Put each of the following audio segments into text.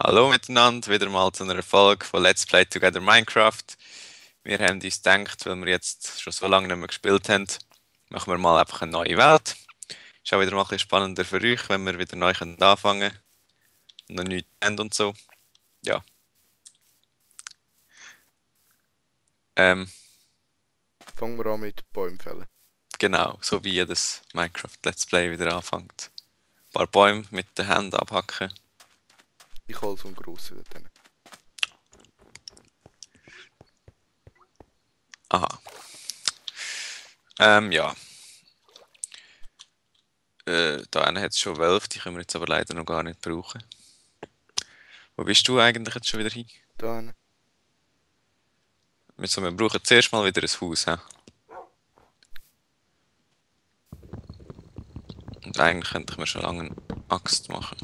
Hallo miteinander, wieder mal zu einer Folge von Let's Play Together Minecraft. Wir haben uns gedacht, weil wir jetzt schon so lange nicht mehr gespielt haben, machen wir mal einfach eine neue Welt. Ist auch wieder mal ein bisschen spannender für euch, wenn wir wieder neu anfangen können und noch nichts haben und so. Ja, ähm, Fangen wir an mit Bäumen fällen. genau, so wie jedes Minecraft Let's Play wieder anfängt. Ein paar Bäume mit den Händen abhacken. Ich hole so einen grossen dort hin. Aha. Ja. Da hat es schon 12, die können wir jetzt aber leider noch gar nicht brauchen. Wo bist du eigentlich jetzt schon wieder hin? Da hin. Wir brauchen zuerst mal wieder ein Haus. He? Und eigentlich könnte ich mir schon lange eine Axt machen.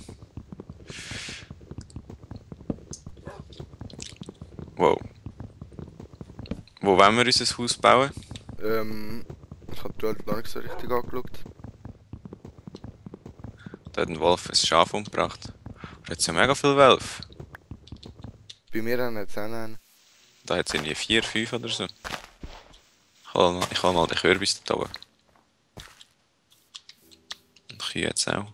Wow. Wo wollen wir unser Haus bauen? Ich habe die Welt noch nicht so richtig angeschaut. Da hat ein Wolf ein Schaf umgebracht. Da hat es ja mega viele Wölfe. Bei mir haben jetzt auch einen. Da hat es irgendwie 4, 5 oder so. Ich hol mal den Kürbis da oben. Und Kühe jetzt auch.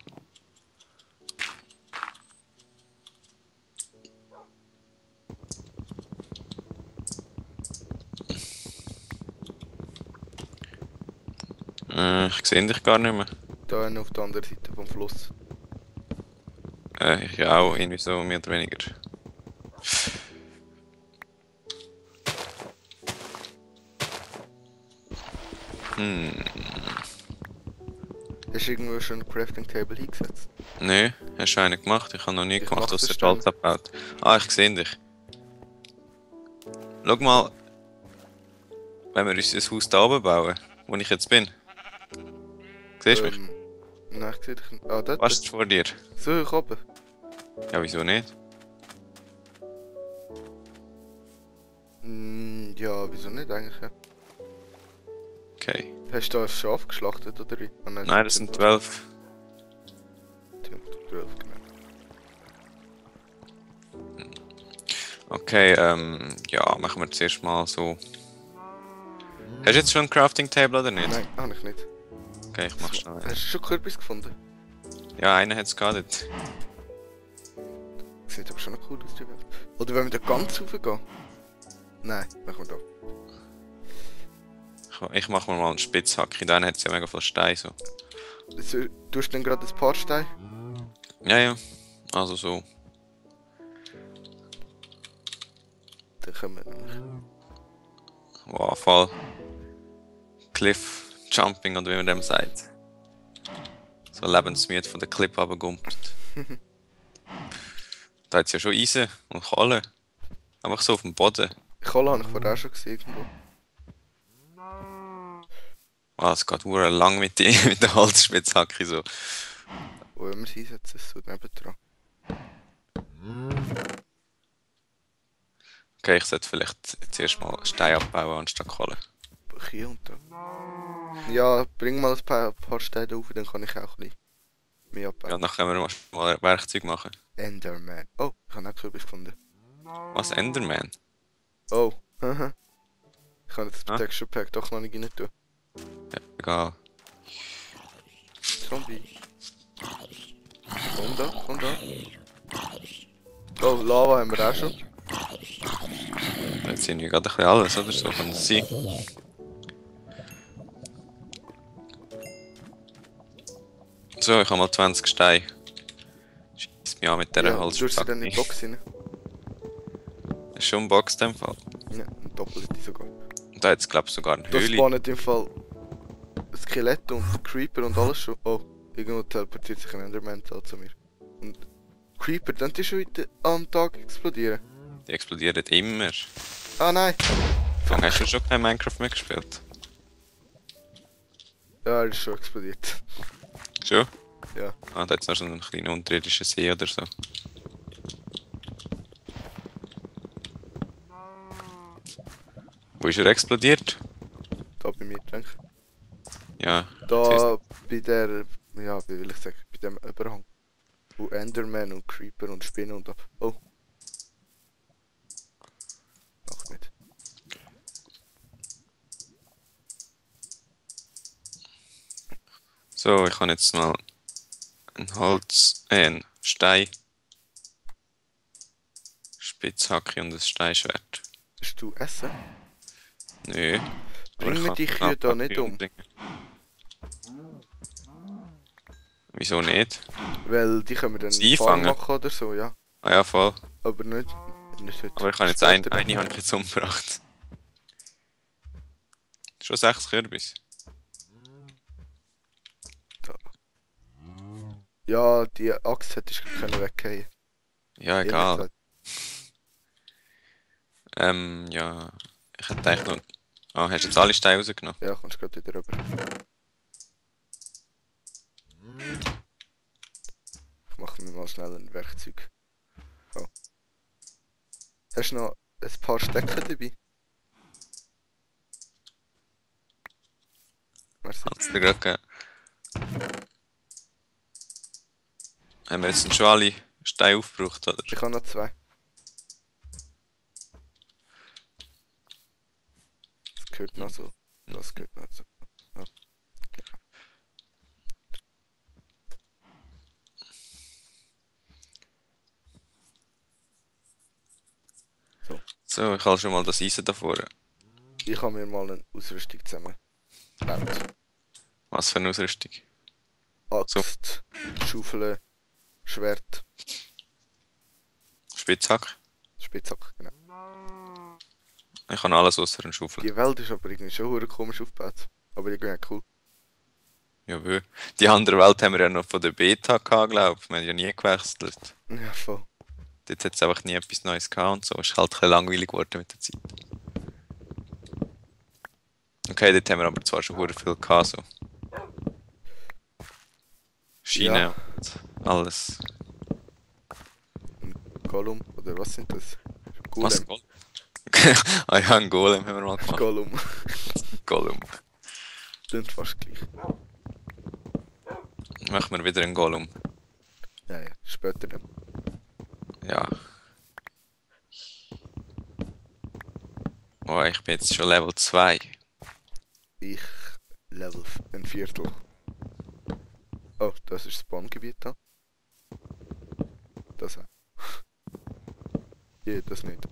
Ich sehe dich gar nicht mehr. Da einen auf der anderen Seite vom Fluss. Ich auch, irgendwie so mehr oder weniger. Hm, Hast du irgendwo schon ein Crafting Table hingesetzt? nö, hast du einen gemacht? Ich habe noch nie Ich gemacht, mache außer das die Holz dann. abgebaut. Ah, ich sehe dich. Schau mal, wenn wir unser Haus da oben bauen, wo ich jetzt bin. Siehst du mich? Ähm, nein, ich sehe dich nicht. Ah, dort. Passt vor dir? So, ich oben. Ja, wieso nicht? Ja, wieso nicht eigentlich? Ja. Okay. Hast du da ein Schaf geschlachtet oder wie? Ah, nein, Nein, das sind 12. 12, genau. Okay, ja, machen wir zuerst mal so. Hast du jetzt schon ein Crafting Table oder nicht? Nein, habe ich nicht. Okay, ich mach schnell Hast du einen. schon Kürbis gefunden? Ja, einen hat es gerade. Sieht aber schon noch cool aus, die Welt. Oder wenn wir da ganz rauf gehen? Nein, machen wir da. Ich mach mir mal einen Spitzhacke, dann hat es ja mega viel Stein so. So, tust du denn gerade ein paar Steine? Ja, ja, also so. Dann können wir nämlich. Wow, voll. Cliff Jumping oder wie man dem sagt. So lebensmüde von der Clip runtergumpelt. Da hat es ja schon Eisen und Kohle. Einfach so auf dem Boden. Kohle habe ich vorher auch schon gesehen irgendwo. Ah, es geht hure lang mit, mit der Holzspitzhacke so. Wo wir es einsetzen, so nebendran. Okay, ich sollte vielleicht zuerst mal Stein abbauen anstatt Kohle. Hier und da. Ja, bring mal ein paar Steine auf, dann kann ich auch ein bisschen mehr Ja, abbauen. dann können wir mal Werkzeug machen. Enderman. Oh, ich habe auch Kürbis gefunden. Was, Enderman? Oh, haha. Ich kann jetzt das Ah, Texture Pack doch noch nicht rein tun. ja, egal. Zombie. Komm da, komm da. Oh, Lava haben wir auch schon. Jetzt sind wir gerade ein bisschen alles, oder so kann das sein. So, ich habe mal 20 Steine. Schieß mich an mit dieser Ja, tust du sie dann in die Holzspitzhacke. Box rein? Ist schon ein Box in dem Fall. Ja, eine doppelte sogar. Da hat es glaube ich sogar eine Da Höhle. spawnen im Fall Skelett und Creeper und alles schon. Oh, irgendwo teleportiert sich ein Enderman zu mir. Und Creeper, dann die schon wieder am Tag explodieren. Die explodieren immer. Ah nein! Dann hast du schon kein Minecraft mehr gespielt. Ja, er ist schon explodiert. Schon? Ja. Ah, da hat es noch so einen kleinen unterirdischen See oder so. Wo ist er explodiert? Da bei mir, denke ich. Ja, siehst Da bei der, ja, wie will ich sagen, bei dem Überhang. Und Enderman und Creeper und Spinnen und... Oh. Noch nicht. So, ich habe jetzt mal einen Stein, Spitzhacke und ein Steinschwert. Hast du Essen? Nö. Aber Bring ich mir kann die Kühe da nicht um. umbringen. Wieso nicht? Weil die können wir dann Sie Farm einfangen? machen oder so, ja. Ah ja, voll. Aber nicht heute. Aber ich habe jetzt Später. eine habe ich jetzt umgebracht. Schon 6 Kürbis. Ja, die Axt hättest du können weggehen. Ja, egal. Ja. Ich hätte eigentlich noch. Ah, hast du jetzt alle Steine rausgenommen? Ja, kommst gerade wieder rüber. Ich mache mir mal schnell ein Werkzeug. Oh. Hast du noch ein paar Stecker dabei? Merci. Hat's dir gerade gegeben? Haben wir jetzt schon alle Steine aufgebraucht, oder? Ich habe noch 2. Das gehört noch so. Das gehört noch so. Ja. So, ich habe schon mal das Eisen da vorne. Ich habe mir mal eine Ausrüstung zusammengebaut. Was für eine Ausrüstung? Axt, Schaufel, Schwert, Spitzhacke? Spitzhacke, genau. Ich habe alles außer einen Schaufel. Die Welt ist aber irgendwie schon hure komisch aufgebaut. Aber irgendwie cool. Ja, wö. Die andere Welt haben wir ja noch von der Beta gehabt, glaube ich. Wir haben ja nie gewechselt. Ja, voll. Dort hat es einfach nie etwas Neues gehabt und so. Ist halt ein bisschen langweilig geworden mit der Zeit. Okay, dort haben wir aber zwar schon hure viel gehabt, so. Schiene Ja. und alles. Gollum, oder was sind das? Was? Golem. Ah ja, ein Golem haben wir mal gemacht. Gollum. Golem. Klingt fast gleich. Machen wir wieder einen Golem. Ja, ja, später dann. Ja. Oh, ich bin jetzt schon Level 2. Ich level ein Viertel. Oh, das ist das Spawngebiet da. Das auch. Das nicht.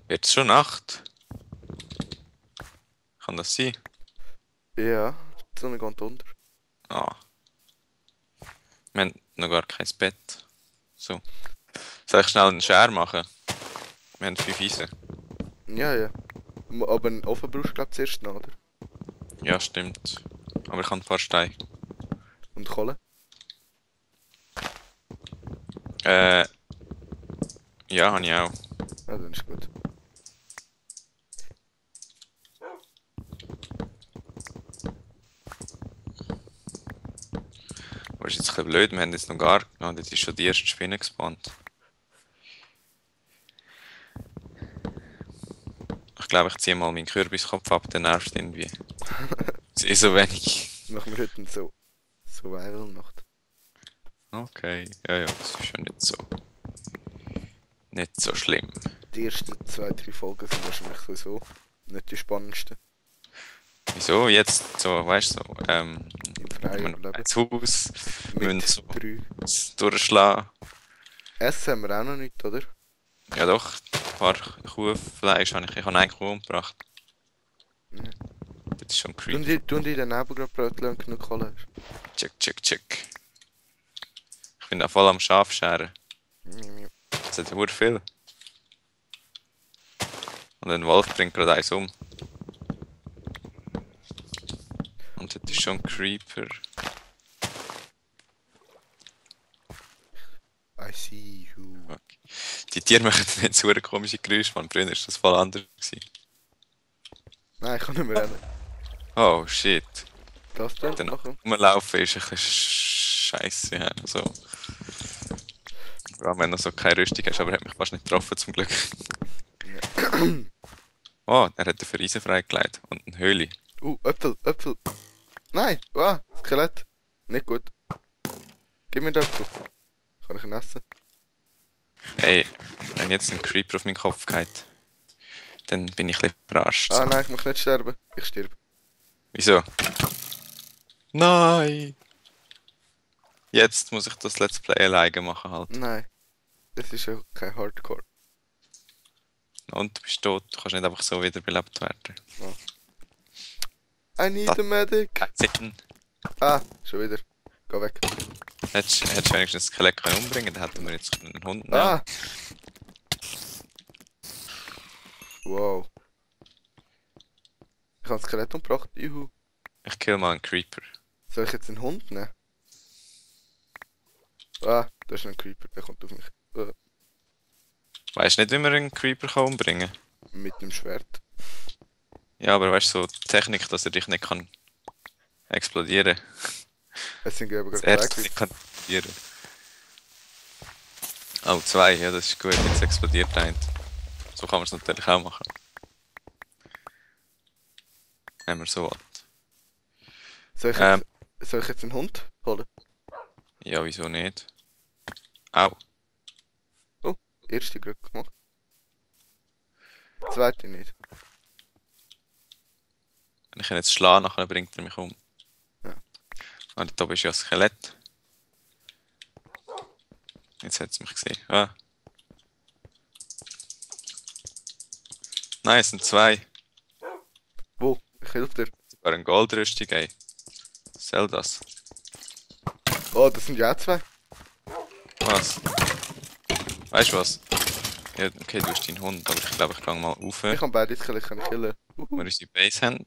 Wird es schon Nacht? Kann das sein? Ja, die Sonne geht unter. Ah. Wir haben noch gar kein Bett. So. Soll ich schnell einen Share machen? Wir haben 5 Eisen. Ja, ja. Aber einen Ofen brauchst du glaub zuerst noch, oder? Ja, stimmt. Aber ich habe ein paar Steine. Und Kohle? Ja, habe ich auch. Ja, dann ist gut. Aber ist jetzt ein bisschen blöd, wir haben jetzt noch gar... Oh, jetzt ist schon die erste Spinne gespawnt. Ich glaube, ich ziehe mal meinen Kürbiskopf ab, der nervt irgendwie. Es ist so wenig. Machen wir heute so Survival-Nacht. Okay, ja, das ist ja nicht so... Nicht so schlimm. Die ersten 2, 3 Folgen sind wahrscheinlich sowieso nicht die spannendsten. Wieso jetzt so, weißt du, so, Im freien wir Leben. ins Haus, müssen Mit so 3. durchschlagen. Essen haben wir auch noch nicht, oder? Ja doch, ein paar Kuhfleisch habe ich habe eine Kuh umgebracht. Ja. Das ist schon Tun creepy. die daneben gerade bröteln und genug Kohle hast? Check. Ich bin da voll am Schafscheren. Das hat ja viel. Und ein Wolf bringt gerade eins um. Und das ist schon ein Creeper. I see you. Okay. Die Tiere machen nicht so eine komische Geräusche, man. Früher war das voll anders gewesen. Nein, ich kann nicht mehr rennen. Oh shit. Das dann Dann machen. rumlaufen ist ein bisschen scheiße. Ja. So. Vor allem wenn du so keine Rüstung hast, aber er hat mich fast nicht getroffen zum Glück. Oh, er hat dafür Eisen freigelegt und eine Höhle. Äpfel. Nein, Skelett. Nicht gut. Gib mir das zu. Kann ich ihn essen? Ey, wenn jetzt ein Creeper auf meinen Kopf geht, dann bin ich ein bisschen verarscht. Ah nein, ich muss nicht sterben. Ich sterbe. Wieso? Nein! Jetzt muss ich das Let's Play alleine machen halt. Nein. Das ist ja kein Hardcore. Und du bist tot, du kannst nicht einfach so wiederbelebt werden. I need a medic. Sitten. Ah, schon wieder. Geh weg. Hättest du wenigstens ein Skelett können umbringen, dann hätten wir jetzt einen Hund nehmen. Ah! Wow. Ich habe ein Skelett umgebracht. Juhu. Ich kill mal einen Creeper. Soll ich jetzt einen Hund nehmen? Ah, da ist ein Creeper, der kommt auf mich. Weißt du nicht, wie man einen Creeper kann umbringen kann? Mit dem Schwert. Ja, aber weißt du, so die Technik, dass er dich nicht kann explodieren. Es sind aber Das gerade erste nicht kann explodieren. Oh, zwei, ja, das ist gut, jetzt explodiert ein. So kann man es natürlich auch machen. Wenn man so will. Soll ich jetzt einen Hund holen? Ja, wieso nicht? Au. Erste gerade gemacht. Zweite nicht. Wenn ich ihn jetzt schlage, nachher bringt er mich um. Ja. Und da ist ja ein Skelett. Jetzt hat es mich gesehen. Ah. Nein, es sind zwei. Wo? Ich helfe dir. Sogar eine Goldrüstung, ey. Was soll das? Oh, das sind ja auch zwei. Was? Weißt du was? Ja, okay, du hast deinen Hund, aber ich glaube, ich gehe mal rauf, Ich kann beide killen, ich kann nicht killen. wo wir unsere Base haben.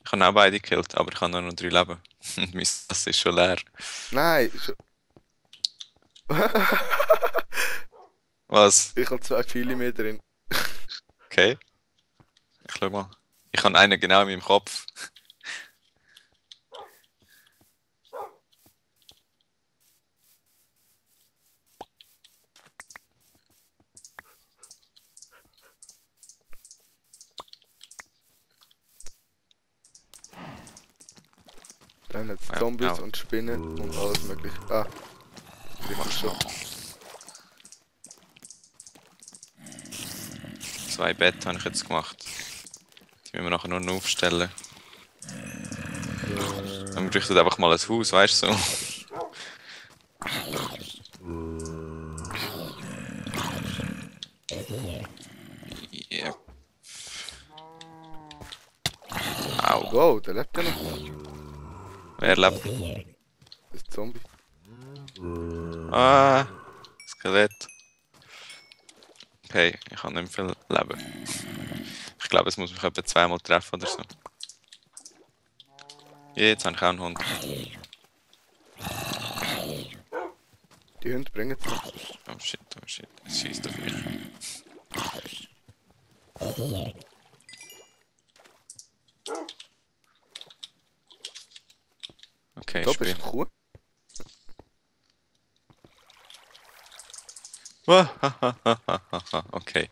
Ich habe auch beide gekillt, aber ich habe nur noch 3 Leben. Und mein Fass ist schon leer. Nein, schon. Was? Ich habe 2 Pfeile mehr drin. Okay. Ich schau mal. Ich habe einen genau in meinem Kopf. Dann hat es Ja, Zombies au. und Spinnen und alles mögliche. Ah, richtig schon. 2 Bett habe ich jetzt gemacht. Die müssen wir nachher nur noch aufstellen. Dann bräuchten einfach mal ein Haus, weißt du so. Ja. Au. Wow, der lebt ja noch. Wer lebt? Das ist ein Zombie. Ah, Skelett. Okay, ich habe nicht mehr viel Leben. Ich glaube, es muss mich etwa 2-mal treffen oder so. Jetzt habe ich auch einen Hund. Die Hunde bringen es noch. Oh shit, es schießt auf mich. Okay, Da ich bist bin. du Kuh. Okay,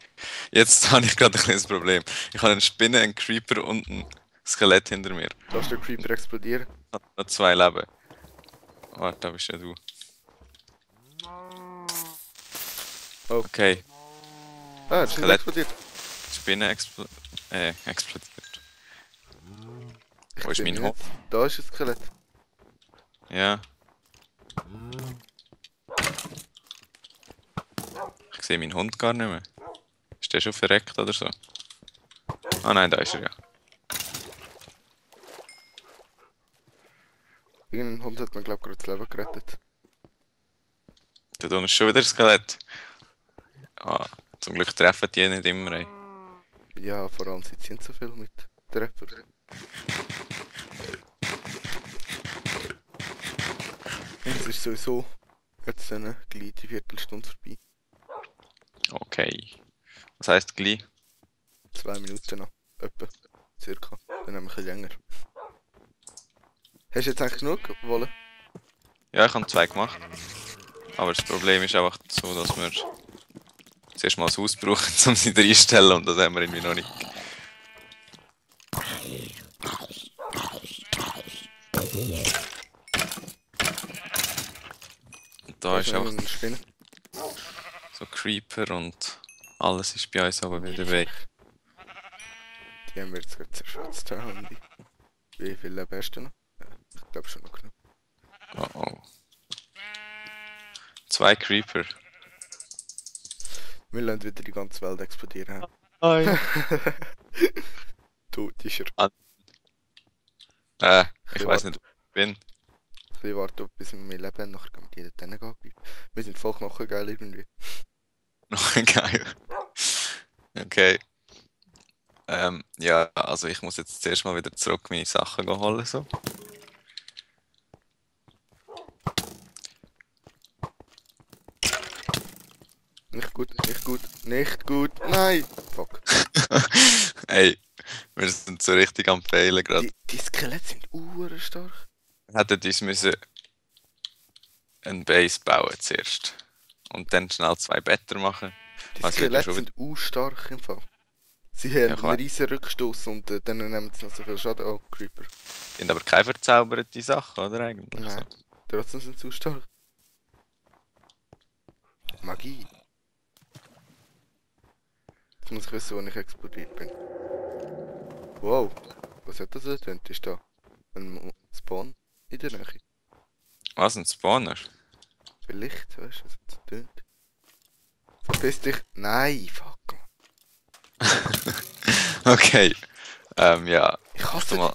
jetzt habe ich gerade ein kleines Problem. Ich habe eine Spinne, einen Creeper und ein Skelett hinter mir. Lass den Creeper explodieren. Ich habe noch 2 Leben. Warte, da bist ja du. Oh. Okay, Ah, das ist nicht Skelett. explodiert. die Spinne explodiert. Wo ist sehe mein ihn Hund? nicht. Da ist ein Skelett. Ja. Ich sehe meinen Hund gar nicht mehr. Ist der schon verreckt oder so? Ah nein, da ist er ja. Irgendein Hund hat mir, glaube ich, gerade das Leben gerettet. Da unten ist schon wieder ein Skelett. Ah, zum Glück treffen die nicht immer. Ey. Ja, vor allem sie sind so viel mit Treffer. Es ist sowieso jetzt eine gleite Viertelstunde vorbei. Okay. Was heisst gleich? 2 Minuten noch. Etwa. Circa. Dann haben wir ein bisschen länger. Hast du jetzt eigentlich genug wollen? Ja, ich habe 2 gemacht. Aber das Problem ist einfach so, dass wir zuerst mal das Haus brauchen, um sie reinzustellen und das haben wir irgendwie noch nicht. Da ist auch eine Spinne. so Creeper und alles ist bei uns aber wieder weg. Die haben wir jetzt gerade zerschätzt, haben die. Wie viel Leben hast du noch? Ja, ich glaube schon noch genug. Oh oh. 2 Creeper. Wir lassen wieder die ganze Welt explodieren. Nein. Tot ist er. Ich weiß nicht, wo ich bin. Ein bisschen warten, bis wir mehr leben, nachher können wir die dort gehen. Wir sind voll knochengeil irgendwie. Noch geil. Okay. Ja, also ich muss jetzt zuerst mal wieder zurück meine Sachen holen. So. Nicht gut, nicht gut, nicht gut. Nein! Fuck. Ey, wir sind so richtig am Fehlen gerade. Die Skelette sind stark. Wir hätten uns müssen eine Base bauen zuerst. Und dann schnell 2 Betten machen. Die Was wird ja Skelette schon sind stark im Fall. Sie Ja, haben ich einen weiß. riesen Rückstoß und dann nehmen sie noch so viel Schaden. Oh, Creeper. Sind aber keine verzauberte Sachen, oder eigentlich? Nein. Trotzdem sind sie stark. Magie. Jetzt muss ich wissen, wo ich explodiert bin. Wow. Was hat das denn? Ist da ein Spawn in der Nähe? Was, ein Spawner? Vielleicht, weißt du, was es tönt. Verpiss dich. Nein, fuck. Okay. Ja. Ich Warte hasse mal.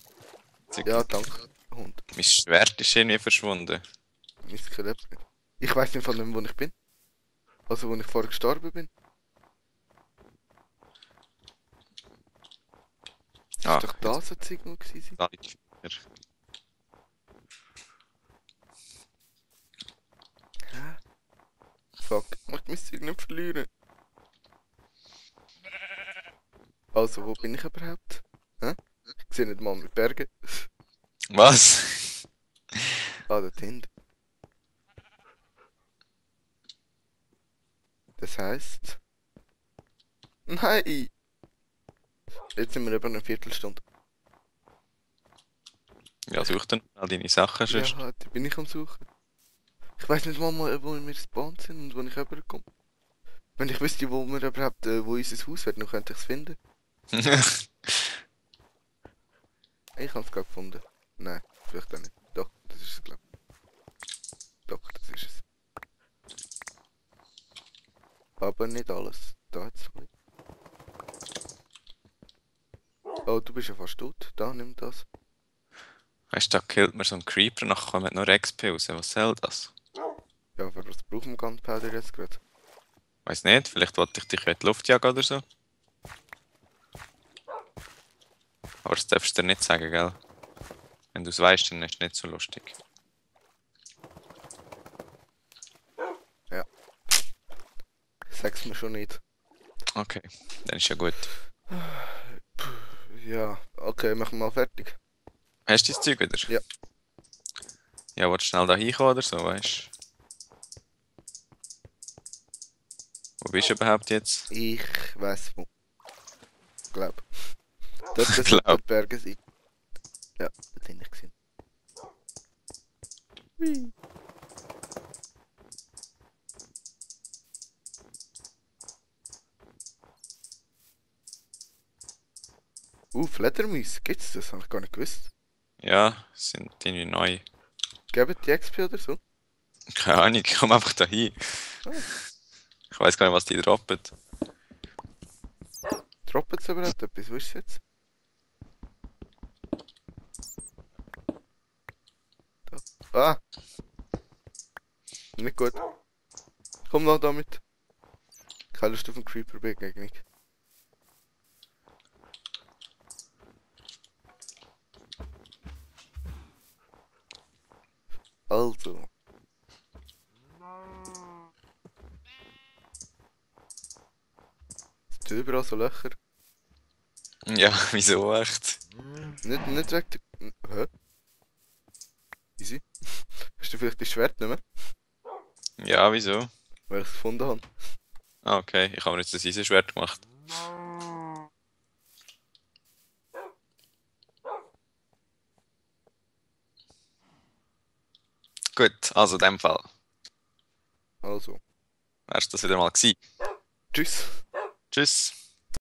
dich. Ja, danke, Hund. Mein Schwert ist irgendwie verschwunden. Mein Skelett nicht. Ich weiß nicht von dem, wo ich bin. Also, wo ich vorher gestorben bin. Ah, Ist doch das ein Signal gewesen? Da liegt wieder. Hä? Fuck, ich möchte mein Signal nicht verlieren. Also, wo bin ich überhaupt? Hä? Ich sehe nicht mal mit Bergen. Was? Ah, dort hinten. Das heisst... Nein! Jetzt sind wir über eine Viertelstunde. Ja, such dann mal deine Sachen sonst. Ja, da bin ich am Suchen. Ich weiß nicht mal, wo wir gespawnt sind und wo ich rüberkomme. Wenn ich wüsste, wo wir überhaupt, wo unser Haus wird, dann könnte ich es finden. Ich habe es gerade gefunden. Nein, vielleicht auch nicht. Doch, das ist es, glaube ich. Doch, das ist es. Aber nicht alles. Da hat es. Oh, du bist ja fast tot. Da, nimm das. Weißt du, da killt man so einen Creeper, nachher kommt nur XP raus. Was soll das? Ja, aber was brauchen wir Gunpowder jetzt gerade? Weiß nicht, vielleicht wollte ich dich in die Luft jagen oder so. Aber das darfst du dir nicht sagen, gell? Wenn du es weißt, dann ist es nicht so lustig. Sag's mir schon nicht. Okay, dann ist ja gut. Ja, okay, machen wir mal fertig. Hast du dein Zeug wieder? Ja. Ja, willst du schnell da hinkommen oder so, weißt du? Wo bist du überhaupt jetzt? Ich weiß wo. Glaub. Dort sind Glaub. die Berge sein. Ja, das bin ich gesehen. Hui. Fledermäuse, gibt's das? Hab ich gar nicht gewusst. Ja, sind irgendwie neu. Geben die XP oder so? Keine Ahnung, ich komm einfach da hin. Ah. Ich weiß gar nicht, was die droppen. Droppen sie überhaupt etwas? Wo ist es jetzt? Da. Ah! Nicht gut. Komm noch damit. Keine Lust auf einen Creeper-Begegnung. Also. Es sind überall so Löcher. Ja, wieso echt? Nicht weg der... Hä? Easy. Hast du vielleicht das Schwert nicht mehr? Ja, wieso? Weil ich es gefunden habe. Ah, okay, ich habe mir jetzt ein Eisenschwert gemacht. Gut, also in dem Fall. Also, Wärst das wieder mal gewesen. tschüss. Tschüss.